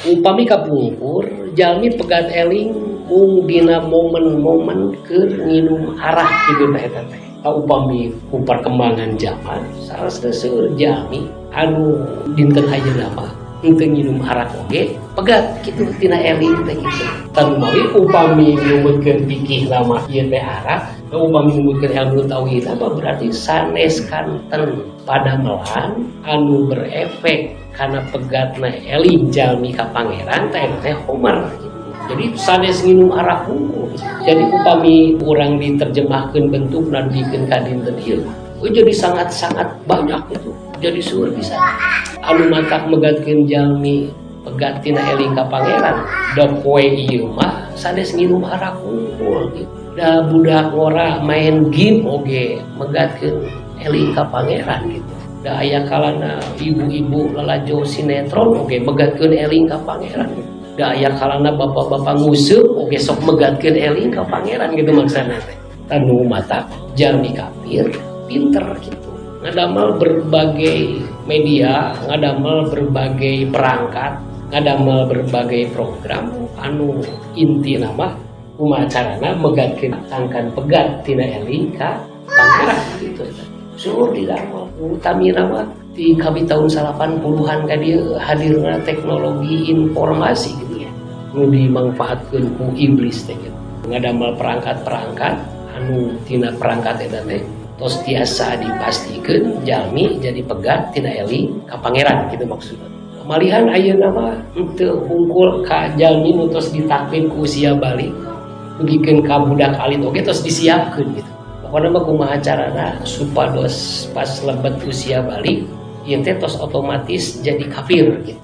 Upami kapungkur, jalmi pegat eling mung dina momen-momen keur nginum arak gitu teh eta teh. Upami ku perkembangan zaman, saleresna seueur jalmi anu dinten ayeuna mah henteu nginum arak oge pegat gitu tina eling teh gitu. Mawi upami numutkeun fikih lama ieu teh arak, upami numutkeun ilmu tauhid mah berarti sanes kanten padamelan anu berefek karena pegatna eling jalmi ka Pangeran teh teh khamar gitu. Jadi sanes nginum arak hungkul. Jadi upami urang diterjemahkeun bentukna dugikeun ka dinten ieu, oh, jadi sangat-sangat banyak itu. Jadi seueur pisan. Anu matak megatkeun jalmi pegat tina eling ka Pangeran, da poe ieu mah sanes nginum arak hungkul gitu. Da budak ngora main game oge megatkeun eling ka Pangeran gitu. Da aya kalana ibu-ibu lalajo sinetron oge megatkeun eling ka Pangeran gitu. Da aya kalana bapak-bapak nguseup oge sok megatkeun eling ka Pangeran gitu maksana teh. Tanu matak jalmi kafir pinter gitu. Ngadamel berbagai media, ngadamel berbagai perangkat, ngadamel berbagai program anu inti nama kumaha carana megatkeun sangkan pegat tina eling ka Pangeran gitu eta. Seueur didamel utamina mah di kami tahun 80-an ka dieu hadirna teknologi informasi gitu ya. Nu dimangfaatkeun ku iblis teh gitu. Ngadamel perangkat-perangkat anu tina perangkat eta teh tos tiasa dipastikeun jalmi jadi pegat tina eling ka Pangeran gitu maksudna. Malihan ayeuna mah henteu hungkul ka jalmi nu tos ditaklif ku usia balig, dugikeun ka budak alit oge tos disiapkeun gitu. Pokona mah kumaha carana supados pas lebet usia balig ieu teh tos otomatis jadi kafir gitu.